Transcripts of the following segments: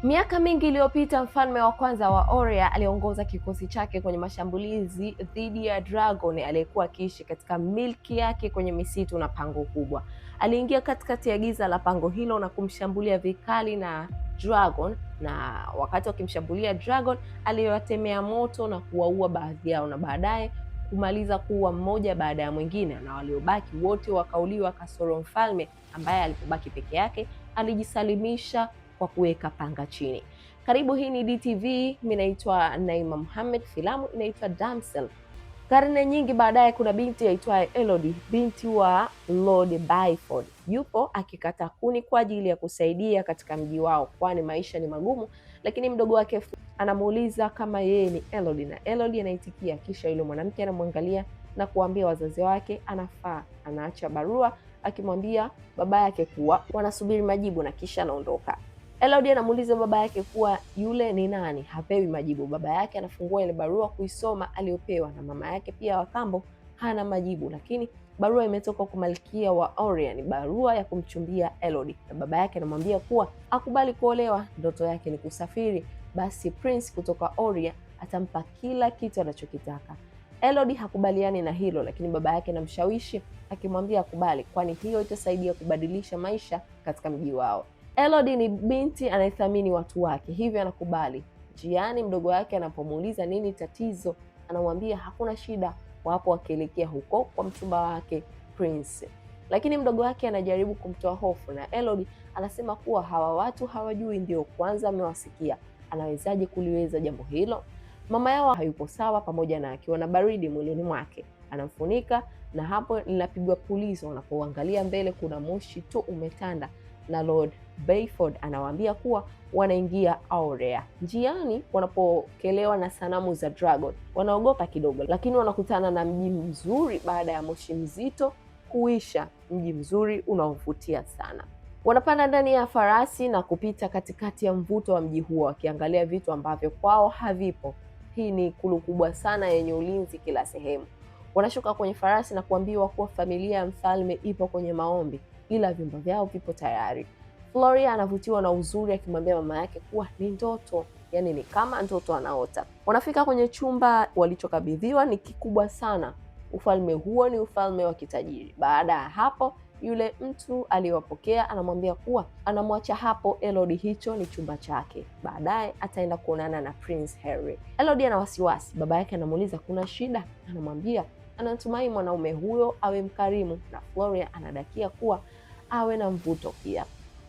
Miaka mingi iliyopita, mfalme wa kwanza wa Aurea aliongoza kikosi chake kwenye mashambulizi dhidi ya dragon aliyekuwa akiishi katika milki yake kwenye misitu na pango kubwa. Aliingia katikati ya giza la pango hilo na kumshambulia vikali na dragon, na wakati wakimshambulia dragon aliwatemea moto na kuwaua baadhi yao, na baadaye kumaliza kuua mmoja baada ya mwingine, na waliobaki wote wakauliwa kasoro mfalme ambaye alipobaki peke yake alijisalimisha kwa kuweka panga chini. Karibu, hii ni DTV, mimi naitwa Naima Muhammad. Filamu inaitwa Damsel. Karne nyingi baadaye, kuna binti aitwaye Elodie, binti wa Lord Byford, yupo akikata kuni kwa ajili ya kusaidia katika mji wao, kwani maisha ni magumu. Lakini mdogo wake anamuuliza kama yeye ni Elodie na Elodie anaitikia. Kisha yule mwanamke anamwangalia na kuambia wazazi wake anafaa. Anaacha barua akimwambia baba yake kuwa wanasubiri majibu na kisha anaondoka. Elodie anamuuliza baba yake kuwa yule ni nani, hapewi majibu. Baba yake anafungua ile barua kuisoma aliyopewa na mama yake pia wa kambo hana majibu, lakini barua imetoka kwa malkia wa Aurea, ni barua ya kumchumbia Elodie, na baba yake anamwambia kuwa akubali kuolewa, ndoto yake ni kusafiri, basi prince kutoka Aurea atampa kila kitu anachokitaka. Elodie hakubaliani na hilo, lakini baba yake anamshawishi akimwambia akubali, kwani hiyo itasaidia kubadilisha maisha katika mji wao. Elodie ni binti anayethamini watu wake, hivyo anakubali. Njiani mdogo wake anapomuuliza nini tatizo, anamwambia hakuna shida, wapo wakielekea huko kwa mchumba wake Prince. Lakini mdogo wake anajaribu kumtoa hofu na Elodie anasema kuwa hawa watu hawajui, ndio kwanza amewasikia, anawezaje kuliweza jambo hilo? Mama yao hayupo sawa, pamoja na akiwa na baridi mwilini mwake, anamfunika na hapo linapigwa pulizo. Wanapoangalia mbele kuna moshi tu umetanda, na Lord Bayford anawaambia kuwa wanaingia Aurea. Njiani wanapokelewa na sanamu za dragon, wanaogopa kidogo, lakini wanakutana na mji mzuri baada ya moshi mzito kuisha, mji mzuri unaovutia sana. Wanapanda ndani ya farasi na kupita katikati ya mvuto wa mji huo, wakiangalia vitu ambavyo kwao havipo. Hii ni ikulu kubwa sana yenye ulinzi kila sehemu. Wanashuka kwenye farasi na kuambiwa kuwa familia ya mfalme ipo kwenye maombi, ila vyumba vyao vipo tayari. Floria anavutiwa na uzuri akimwambia mama yake kuwa ni ndoto, yani ni kama ndoto anaota. Wanafika kwenye chumba walichokabidhiwa, ni kikubwa sana. Ufalme huo ni ufalme wa kitajiri. Baada ya hapo, yule mtu aliyewapokea anamwambia kuwa anamwacha hapo Elodie, hicho ni chumba chake. Baadaye ataenda kuonana na Prince Harry. Elodie ana wasiwasi, baba yake anamuuliza kuna shida? Anamwambia anatumai mwanaume huyo awe mkarimu, na Floria anadakia kuwa awe na mvuto pia.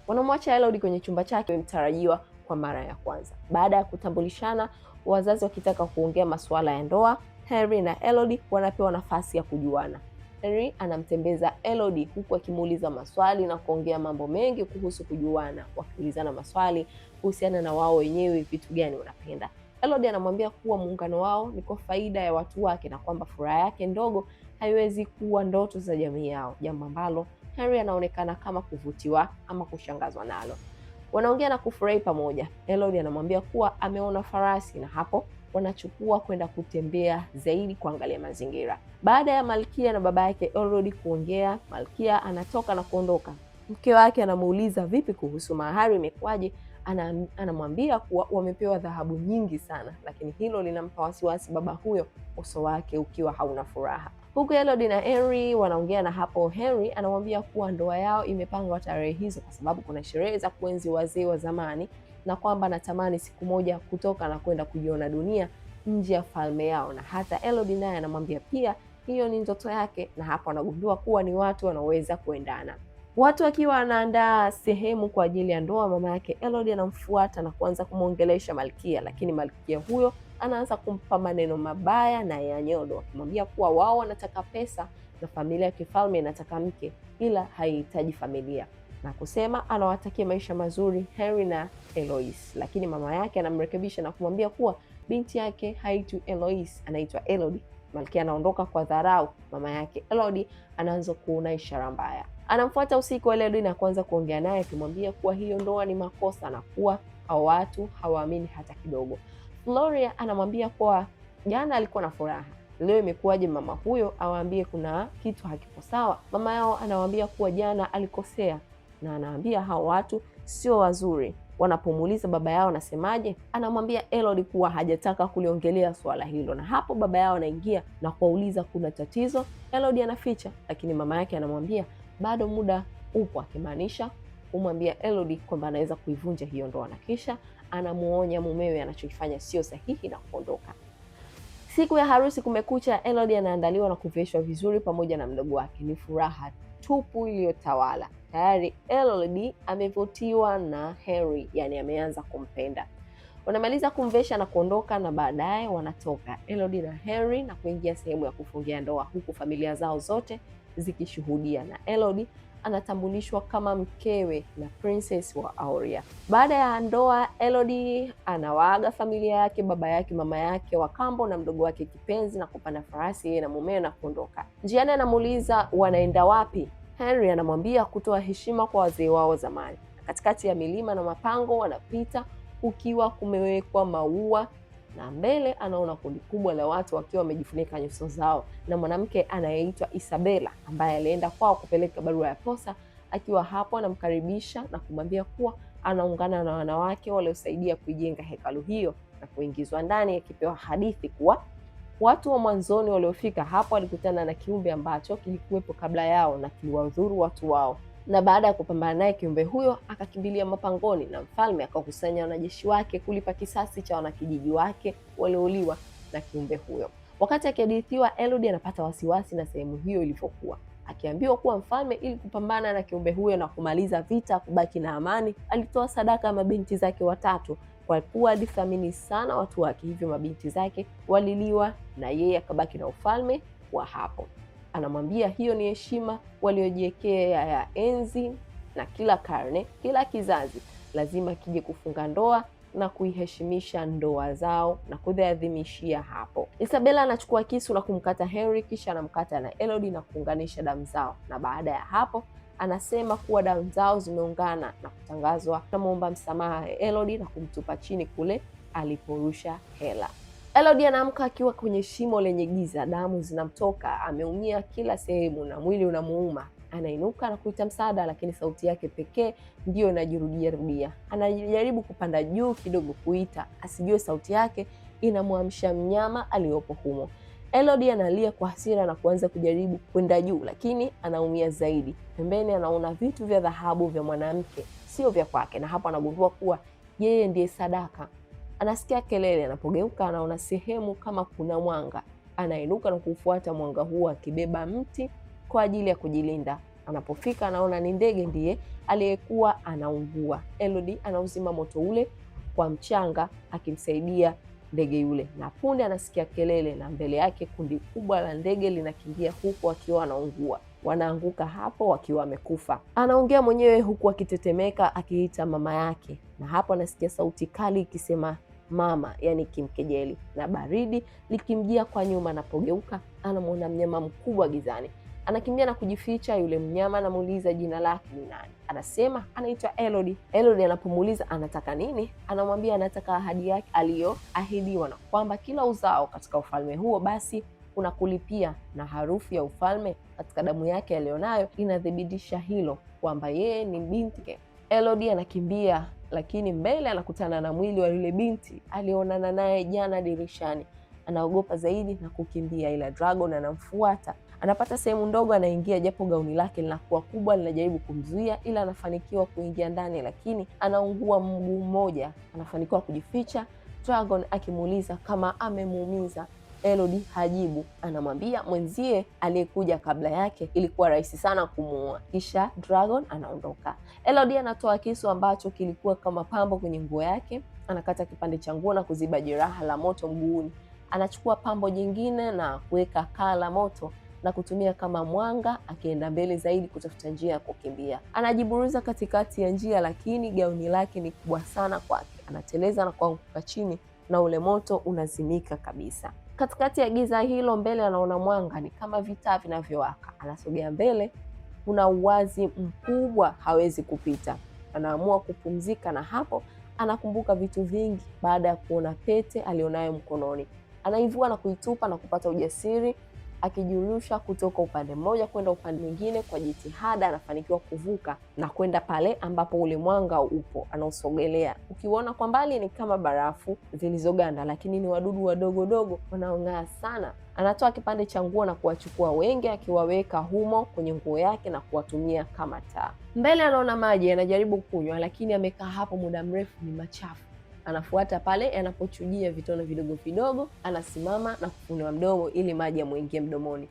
Wanamwacha Elodie kwenye chumba chake mtarajiwa kwa mara ya kwanza. Baada ya kutambulishana, wazazi wakitaka kuongea masuala ya ndoa, Henry na Elodie wanapewa nafasi ya kujuana. Henry anamtembeza Elodie huku akimuuliza maswali na kuongea mambo mengi kuhusu kujuana, wakiulizana maswali kuhusiana na wao wenyewe, vitu gani wanapenda. Elodie anamwambia kuwa muungano wao ni kwa faida ya watu wake na kwamba furaha yake ndogo haiwezi kuwa ndoto za jamii yao, jambo ambalo Henry anaonekana kama kuvutiwa ama kushangazwa nalo. Wanaongea na kufurahi pamoja. Elodie anamwambia kuwa ameona farasi na hapo wanachukua kwenda kutembea zaidi kuangalia mazingira. Baada ya Malkia na baba yake Elodie kuongea, Malkia anatoka na kuondoka. Mke wake anamuuliza vipi kuhusu mahari, imekuwaje? Anamwambia kuwa wamepewa dhahabu nyingi sana, lakini hilo linampa wasiwasi baba huyo, uso wake ukiwa hauna furaha. Huku Elodie na Henry wanaongea, na hapo Henry anamwambia kuwa ndoa yao imepangwa tarehe hizo kwa sababu kuna sherehe za kuenzi wazee wa zamani na kwamba anatamani siku moja kutoka na kwenda kujiona dunia nje ya falme yao, na hata Elodie naye anamwambia pia hiyo ni ndoto yake, na hapo anagundua kuwa ni watu wanaoweza kuendana. Watu wakiwa wanaandaa sehemu kwa ajili ya ndoa, mama yake Elodie anamfuata na kuanza kumwongelesha Malkia, lakini malkia huyo anaanza kumpa maneno mabaya na ya nyodo, akimwambia kuwa wao wanataka pesa na familia ya kifalme inataka mke, ila haihitaji familia, na kusema anawatakia maisha mazuri Henry na Eloise. Lakini mama yake anamrekebisha na kumwambia kuwa binti yake haitwi Eloise, anaitwa Elodie. Malkia anaondoka kwa dharau. Mama yake Elodie anaanza kuona ishara mbaya. Anamfuata usiku Elodie na kuanza kuongea naye akimwambia kuwa hiyo ndoa ni makosa na kuwa hao watu hawaamini hata kidogo. Floria anamwambia kuwa jana alikuwa na furaha, leo imekuwaje mama huyo awaambie kuna kitu hakipo sawa? Mama yao anawaambia kuwa jana alikosea na anaambia hao watu sio wazuri. Wanapomuuliza baba yao anasemaje, anamwambia Elodie kuwa hajataka kuliongelea swala hilo, na hapo baba yao anaingia na kuwauliza kuna tatizo. Elodie anaficha, lakini mama yake anamwambia bado muda upo, akimaanisha kumwambia Elodie kwamba anaweza kuivunja hiyo ndoa, na kisha anamuonya mumewe anachokifanya sio sahihi na kuondoka. Siku ya harusi kumekucha, Elodie anaandaliwa na kuvishwa vizuri pamoja na mdogo wake. Ni furaha tupu iliyotawala. Tayari Elodie amevutiwa na Henry, yani ameanza kumpenda. Wanamaliza kumvesha na kuondoka, na baadaye wanatoka Elodie na Henry na kuingia sehemu ya kufungia ndoa, huku familia zao zote zikishuhudia, na Elodie anatambulishwa kama mkewe na princess wa Auria. Baada ya ndoa, Elodie anawaaga familia yake, baba yake, mama yake wa kambo na mdogo wake kipenzi, na kupanda farasi yeye na mumewe na kuondoka. Njiani anamuuliza wanaenda wapi. Henry anamwambia kutoa heshima kwa wazee wao zamani. Katikati ya milima na mapango wanapita kukiwa kumewekwa maua na mbele anaona kundi kubwa la watu wakiwa wamejifunika nyuso zao na mwanamke anayeitwa Isabella ambaye alienda kwao kupeleka barua ya posa. Akiwa hapo anamkaribisha na kumwambia kuwa anaungana na wanawake waliosaidia kuijenga hekalu hiyo na kuingizwa ndani, akipewa hadithi kuwa watu wa mwanzoni waliofika hapo walikutana na kiumbe ambacho kilikuwepo kabla yao na kiliwadhuru watu wao, na baada ya kupambana naye kiumbe huyo akakimbilia mapangoni, na mfalme akakusanya wanajeshi wake kulipa kisasi cha wanakijiji wake waliouliwa na kiumbe huyo. Wakati akihadithiwa, Elodie anapata wasiwasi na sehemu hiyo ilivyokuwa, akiambiwa kuwa mfalme, ili kupambana na kiumbe huyo na kumaliza vita, kubaki na amani, alitoa sadaka ya mabinti zake watatu kwa kuwa alithamini sana watu wake, hivyo mabinti zake waliliwa na yeye akabaki na ufalme wa hapo. Anamwambia hiyo ni heshima waliojiwekea ya enzi, na kila karne, kila kizazi lazima kije kufunga ndoa na kuiheshimisha ndoa zao na kuziadhimishia hapo. Isabella anachukua kisu na kumkata Henry, kisha anamkata na Elodie na kuunganisha damu zao, na baada ya hapo anasema kuwa damu zao zimeungana na kutangazwa. Anamuomba msamaha Elodie na kumtupa chini kule aliporusha hela. Elodie anaamka akiwa kwenye shimo lenye giza, damu zinamtoka, ameumia kila sehemu na mwili unamuuma. Anainuka na kuita msaada, lakini sauti yake pekee ndiyo inajirudia rudia. Anajaribu kupanda juu kidogo kuita, asijue sauti yake inamwamsha mnyama aliyopo humo. Elodie analia kwa hasira na kuanza kujaribu kwenda juu, lakini anaumia zaidi. Pembeni anaona vitu vya dhahabu vya mwanamke, sio vya kwake, na hapo anagundua kuwa yeye ndiye sadaka. Anasikia kelele, anapogeuka anaona sehemu kama kuna mwanga. Anainuka na kufuata mwanga huo akibeba mti kwa ajili ya kujilinda. Anapofika anaona ni ndege ndiye aliyekuwa anaungua. Elodie anauzima moto ule kwa mchanga akimsaidia ndege yule, na punde anasikia kelele na mbele yake kundi kubwa la ndege linakimbia huku akiwa anaungua. Wanaanguka hapo wakiwa wamekufa. Anaongea mwenyewe huku akitetemeka akiita mama yake, na hapo anasikia sauti kali ikisema mama, yani kimkejeli, na baridi likimjia kwa nyuma. Anapogeuka anamwona mnyama mkubwa gizani. Anakimbia na kujificha. Yule mnyama anamuuliza jina lake ni nani, anasema anaitwa Elodie. Elodie anapomuuliza anataka nini, anamwambia anataka ahadi yake aliyoahidiwa, na kwamba kila uzao katika ufalme huo basi kuna kulipia, na harufu ya ufalme katika damu yake aliyonayo inathibitisha hilo kwamba yeye ni binti. Elodie anakimbia, lakini mbele anakutana na mwili wa yule binti alionana naye jana dirishani. Anaogopa zaidi na kukimbia, ila Dragon anamfuata. Anapata sehemu ndogo, anaingia, japo gauni lake linakuwa kubwa, linajaribu kumzuia, ila anafanikiwa kuingia ndani, lakini anaungua mguu mmoja. Anafanikiwa kujificha, Dragon akimuuliza kama amemuumiza. Elodie hajibu, anamwambia mwenzie aliyekuja kabla yake ilikuwa rahisi sana kumuua. Kisha Dragon anaondoka. Elodie anatoa kisu ambacho kilikuwa kama pambo kwenye nguo yake, anakata kipande cha nguo na kuziba jeraha la moto mguuni. Anachukua pambo jingine na kuweka kaa la moto na kutumia kama mwanga, akienda mbele zaidi kutafuta njia ya kukimbia. Anajiburuza katikati ya njia, lakini gauni lake ni kubwa sana kwake. Anateleza na kuanguka chini na ule moto unazimika kabisa. Katikati ya giza hilo mbele anaona mwanga, ni kama vitaa vinavyowaka. Anasogea mbele, kuna uwazi mkubwa, hawezi kupita. Anaamua kupumzika, na hapo anakumbuka vitu vingi baada ya kuona pete alionayo mkononi. Anaivua na kuitupa na kupata ujasiri. Akijirusha kutoka upande mmoja kwenda upande mwingine kwa jitihada, anafanikiwa kuvuka na kwenda pale ambapo ule mwanga upo, anausogelea. Ukiuona kwa mbali ni kama barafu zilizoganda, lakini ni wadudu wadogo dogo wanaong'aa sana. Anatoa kipande cha nguo na kuwachukua wengi, akiwaweka humo kwenye nguo yake na kuwatumia kama taa. Mbele anaona maji, anajaribu kunywa, lakini amekaa hapo muda mrefu, ni machafu. Anafuata pale yanapochujia vitone vidogo vidogo, anasimama na kufunua mdomo ili maji yamwingie mdomoni.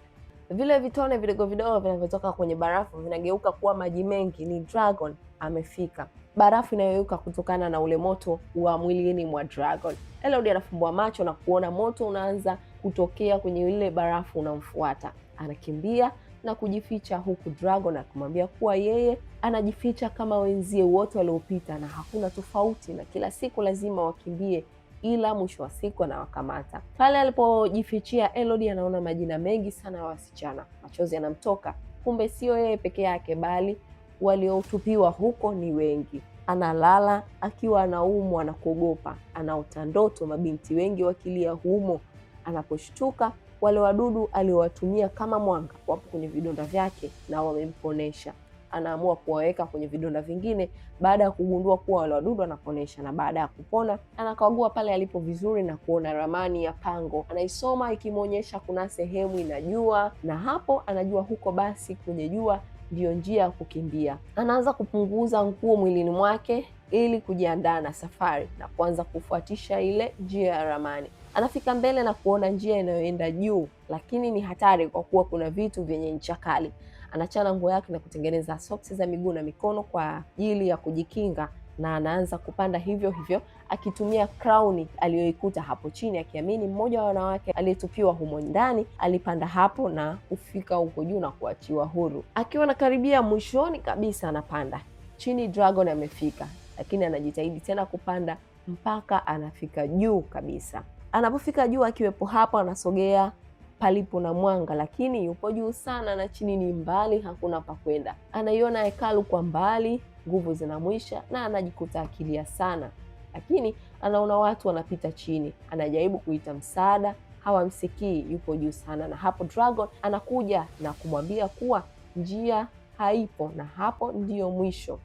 Vile vitone vidogo vidogo vinavyotoka kwenye barafu vinageuka kuwa maji mengi. Ni Dragon amefika, barafu inayoyuka kutokana na ule moto wa mwilini mwa Dragon. Elodie anafumbua macho na kuona moto unaanza kutokea kwenye ile barafu unamfuata. Anakimbia na kujificha huku Dragon akimwambia kuwa yeye anajificha kama wenzie wote waliopita na hakuna tofauti, na kila siku lazima wakimbie, ila mwisho wa siku anawakamata. Pale alipojifichia, Elodie anaona majina mengi sana ya wasichana, machozi yanamtoka. Kumbe sio yeye peke yake, bali waliotupiwa huko ni wengi. Analala akiwa anaumwa na kuogopa, anaota ndoto mabinti wengi wakilia humo. Anaposhtuka wale wadudu aliowatumia kama mwanga wapo kwenye vidonda vyake na wamemponesha. Anaamua kuwaweka kwenye vidonda vingine baada ya kugundua kuwa wale wadudu wanaponesha. Na baada ya kupona, anakagua pale alipo vizuri na kuona ramani ya pango, anaisoma ikimwonyesha kuna sehemu ina jua, na hapo anajua huko basi kwenye jua ndiyo njia ya kukimbia. Anaanza kupunguza nguo mwilini mwake ili kujiandaa na safari na kuanza kufuatisha ile njia ya ramani. Anafika mbele na kuona njia inayoenda juu, lakini ni hatari kwa kuwa kuna vitu vyenye ncha kali. Anachana nguo yake na kutengeneza soksi za miguu na mikono kwa ajili ya kujikinga, na anaanza kupanda hivyo hivyo akitumia krauni aliyoikuta hapo chini, akiamini mmoja wa wanawake aliyetupiwa humo ndani alipanda hapo na kufika huko juu na kuachiwa huru. Akiwa anakaribia mwishoni kabisa, anapanda chini, Dragon amefika, lakini anajitahidi tena kupanda mpaka anafika juu kabisa. Anapofika juu, akiwepo hapo, anasogea palipo na mwanga, lakini yupo juu sana na chini ni mbali, hakuna pa kwenda. Anaiona hekalu kwa mbali, nguvu zinamwisha na anajikuta akilia sana, lakini anaona watu wanapita chini. Anajaribu kuita msaada, hawamsikii, yupo juu sana. Na hapo Dragon anakuja na kumwambia kuwa njia haipo na hapo ndiyo mwisho.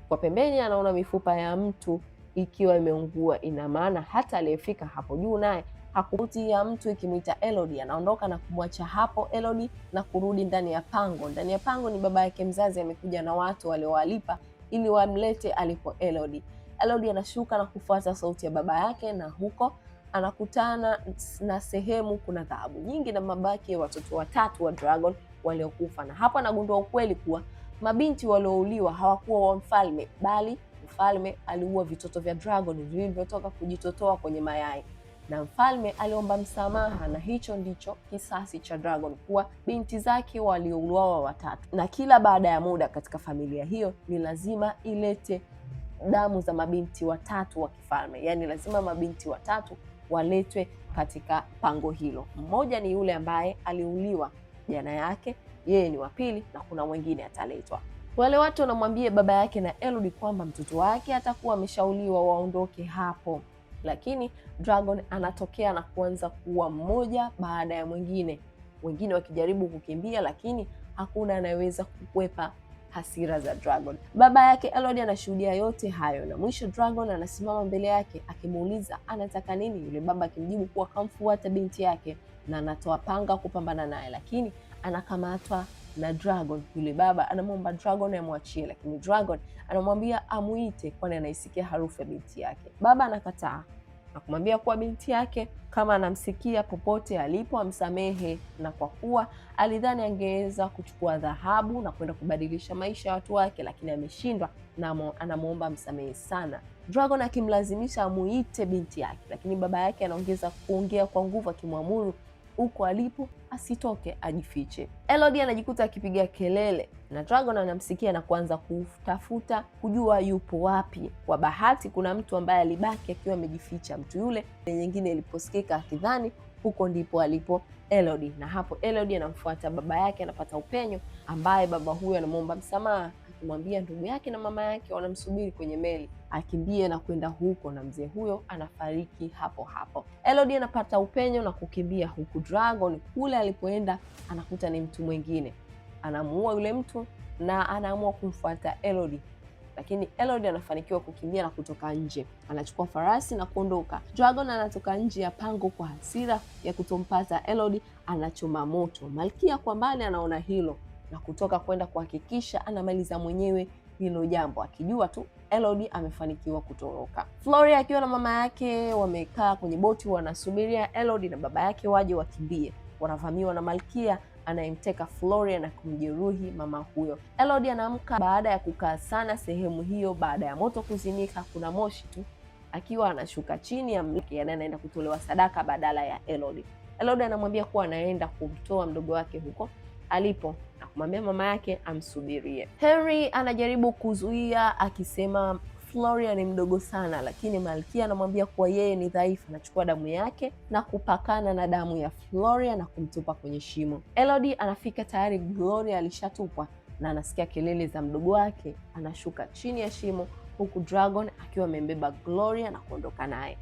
Kwa pembeni anaona mifupa ya mtu ikiwa imeungua, ina maana hata aliyefika hapo juu naye hakuti ya mtu ikimwita Elodie. Anaondoka na kumwacha hapo Elodie na kurudi ndani ya pango. Ndani ya pango ni baba yake mzazi amekuja na watu waliowalipa ili wamlete alipo Elodie. Elodie anashuka na kufuata sauti ya baba yake, na huko anakutana na sehemu kuna dhahabu nyingi na mabaki ya watoto watatu wa Dragon waliokufa, na hapo anagundua ukweli kuwa mabinti waliouliwa hawakuwa wa mfalme, bali mfalme aliua vitoto vya Dragon vilivyotoka kujitotoa kwenye mayai, na mfalme aliomba msamaha, na hicho ndicho kisasi cha Dragon kuwa binti zake waliouawa watatu. Na kila baada ya muda katika familia hiyo ni lazima ilete damu za mabinti watatu wa kifalme, yaani lazima mabinti watatu waletwe katika pango hilo. Mmoja ni yule ambaye aliuliwa jana yake, yeye ni wa pili, na kuna mwingine ataletwa. Wale watu wanamwambia baba yake na Elodie kwamba mtoto wake atakuwa ameshauliwa, waondoke hapo, lakini Dragon anatokea na kuanza kuua mmoja baada ya mwingine, wengine wakijaribu kukimbia, lakini hakuna anayeweza kukwepa hasira za Dragon. Baba yake Elodie anashuhudia yote hayo, na mwisho Dragon anasimama mbele yake akimuuliza anataka nini. Yule baba akimjibu kuwa kamfuata binti yake na anatoa panga kupambana naye, lakini anakamatwa na Dragon. Yule baba anamwomba Dragon amwachie, lakini Dragon anamwambia amuite, kwani anaisikia harufu ya binti yake. Baba anakataa na kumwambia kuwa binti yake kama anamsikia popote alipo amsamehe, na kwa kuwa alidhani angeweza kuchukua dhahabu na kwenda kubadilisha maisha ya watu wake, lakini ameshindwa na anamwomba msamehe sana. Dragon akimlazimisha amuite binti yake, lakini baba yake anaongeza kuongea kwa nguvu akimwamuru huko alipo asitoke, ajifiche. Elodie anajikuta akipiga kelele na Dragon anamsikia na kuanza kutafuta kujua yupo wapi. Kwa bahati, kuna mtu ambaye alibaki akiwa amejificha. Mtu yule nyingine iliposikika akidhani huko ndipo alipo Elodie, na hapo Elodie anamfuata baba yake, anapata upenyo, ambaye baba huyo anamwomba msamaha akimwambia ndugu yake na mama yake wanamsubiri kwenye meli, akimbie na kwenda huko, na mzee huyo anafariki hapo hapo. Elodie anapata upenyo na kukimbia, huku Dragon kule alipoenda anakuta ni mtu mwingine, anamuua yule mtu na anaamua kumfuata Elodie, lakini Elodie anafanikiwa kukimbia na kutoka nje. Anachukua farasi na kuondoka. Dragon anatoka nje ya pango kwa hasira ya kutompata Elodie, anachoma moto. Malkia kwa mbali anaona hilo na kutoka kwenda kuhakikisha anamaliza mwenyewe hilo jambo, akijua tu Elodie amefanikiwa kutoroka. Floria akiwa na mama yake wamekaa kwenye boti wanasubiria Elodie na baba yake waje wakimbie. Wanavamiwa na Malkia anayemteka Floria na kumjeruhi mama huyo. Elodie anaamka baada ya kukaa sana sehemu hiyo. Baada ya moto kuzimika, kuna moshi tu, akiwa anashuka chini ya mliki, anaenda kutolewa sadaka badala ya Elodie. Elodie anamwambia kuwa anaenda kumtoa mdogo wake huko alipo na kumwambia mama yake amsubirie. Henry anajaribu kuzuia akisema Floria ni mdogo sana, lakini Malkia anamwambia kuwa yeye ni dhaifu. Anachukua damu yake na kupakana na damu ya Floria na kumtupa kwenye shimo. Elodie anafika tayari, Gloria alishatupwa na anasikia kelele za mdogo wake. Anashuka chini ya shimo huku Dragon akiwa amembeba Gloria na kuondoka naye.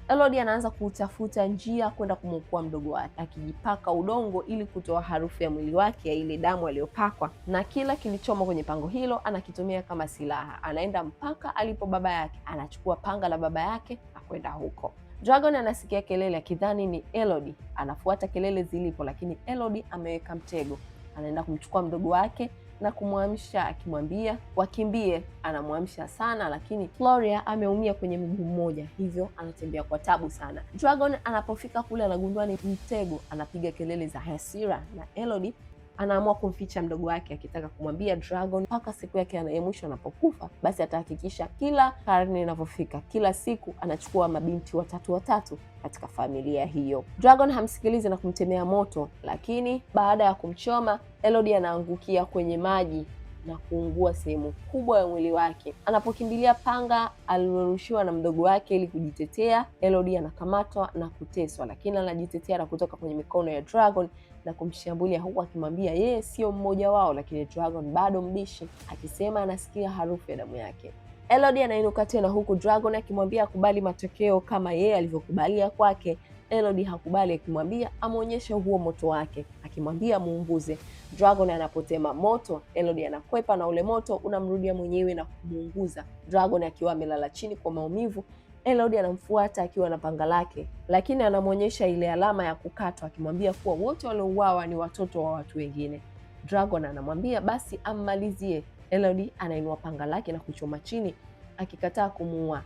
Elodie anaanza kutafuta njia kwenda kumwokoa mdogo wake, akijipaka udongo ili kutoa harufu ya mwili wake ya ile damu aliyopakwa, na kila kilichomo kwenye pango hilo anakitumia kama silaha. Anaenda mpaka alipo baba yake, anachukua panga la baba yake na kwenda huko. Dragon anasikia kelele akidhani ni Elodie, anafuata kelele zilipo, lakini Elodie ameweka mtego. Anaenda kumchukua mdogo wake na kumwamsha akimwambia wakimbie. Anamwamsha sana, lakini Floria ameumia kwenye mguu mmoja, hivyo anatembea kwa tabu sana. Dragon anapofika kule anagundua ni mtego, anapiga kelele za hasira na Elodie anaamua kumficha mdogo wake akitaka kumwambia Dragon mpaka siku yake ya mwisho anapokufa, basi atahakikisha kila karne inavyofika, kila siku anachukua mabinti watatu watatu katika familia hiyo. Dragon hamsikilizi na kumtemea moto, lakini baada ya kumchoma Elodie anaangukia kwenye maji na kuungua sehemu kubwa ya mwili wake. Anapokimbilia panga alilorushiwa na mdogo wake ili kujitetea, Elodie anakamatwa na kuteswa, lakini anajitetea na kutoka kwenye mikono ya Dragon na kumshambulia huku akimwambia yeye sio mmoja wao, lakini Dragon bado mbishi, akisema anasikia harufu ya damu yake. Elodie anainuka tena huku Dragon akimwambia akubali matokeo kama yeye alivyokubalia kwake. Elodie hakubali, akimwambia amwonyeshe huo moto wake, akimwambia muunguze. Dragon anapotema moto, Elodie anakwepa na ule moto unamrudia mwenyewe na kumuunguza. Dragon akiwa amelala chini kwa maumivu, Elodie anamfuata akiwa na panga lake, lakini anamwonyesha ile alama ya kukatwa, akimwambia kuwa wote waliouawa ni watoto wa watu wengine. Dragon anamwambia basi ammalizie. Elodie anainua panga lake na kuchoma chini, akikataa kumuua.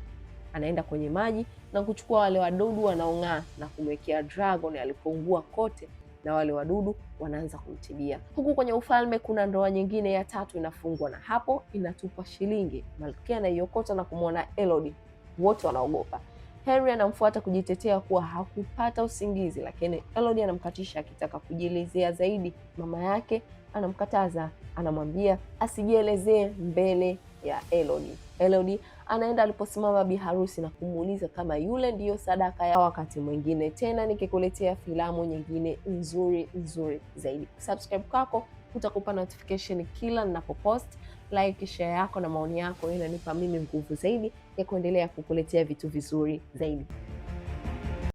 Anaenda kwenye maji na kuchukua wale wadudu wanaong'aa na kumwekea Dragon alipoungua kote, na wale wadudu wanaanza kumtibia. Huku kwenye ufalme kuna ndoa nyingine ya tatu inafungwa, na hapo inatupwa shilingi. Malkia anaiokota na kumwona Elodie, wote wanaogopa. Henry anamfuata kujitetea kuwa hakupata usingizi, lakini Elodie anamkatisha akitaka kujielezea zaidi. Mama yake anamkataza, anamwambia asijielezee mbele ya Elodie. Elodie anaenda aliposimama bi harusi na kumuuliza kama yule ndiyo sadaka ya. Wakati mwingine tena nikikuletea filamu nyingine nzuri nzuri zaidi. Subscribe kwako kutakupa notification kila ninapopost. Like, share yako na maoni yako inanipa mimi nguvu zaidi ya kuendelea kukuletea vitu vizuri zaidi.